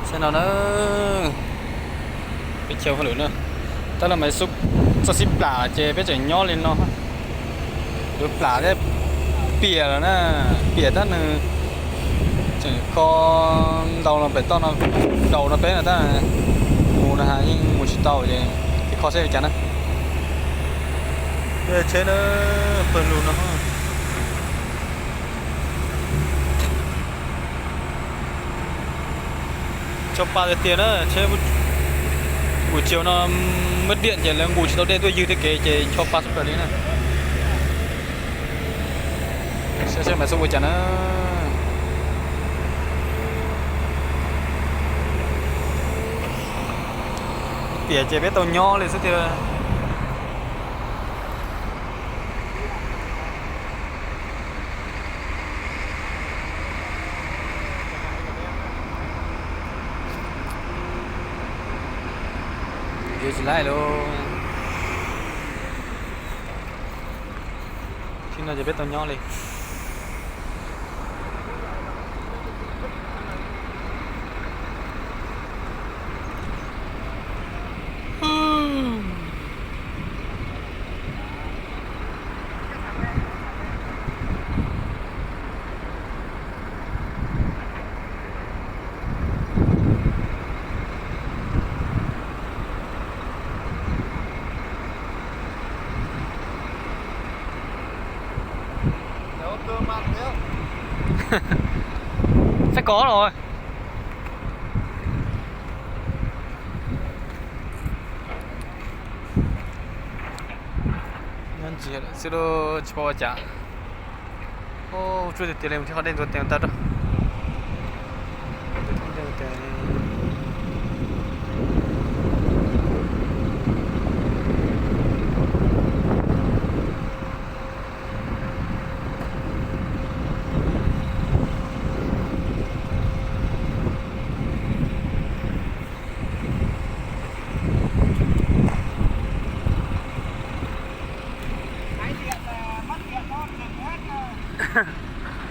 Saib no na, peb chaw hauj lwm na, tab laj mas xub txoj xib plam ces peb tseem nyob li no, yuav plam thiab, piam lawm na, piam tab nws tseem kho ntau no pem toj no, daus no peb no tab, mus no yeej mus tsis tau ces kho saib ua cas na. Tsheb na, pawg lug no. Ncho pa tiag tiag na, tsheb nqus tsis no, muaj diam ces lawv nqus tsis tau dej tuaj ywg tej kev ces ncho pa sub plaws li na. Saib saib mas xub ua cas na. Tiam ces peb tau nyob li xwb tiag. Yuav tsis laij lauj. Tsis no ces peb tau nyob li. Saib kov los. Nyob ntsia lawm xwb lauj, tsis paub ua cas. Ub, tsuag tiag tiag li, mus thiab qhov dej ntuav tes tag rau.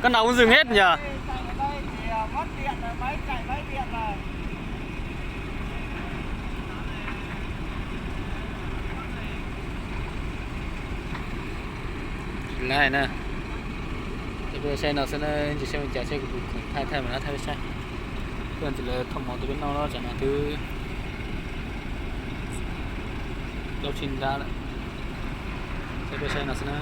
Cái nào cũng dừng hết nhỉ? Lawm na, ces peb saib no xwb na, tsis saib ua cas, saib kuv khoom thaij thaij mas no thaij peb saib. Peb ntxiv lawv thauj mov rau peb noj los tsam no twb plaub tsib nrab lawm. Ces peb saib no xwb na.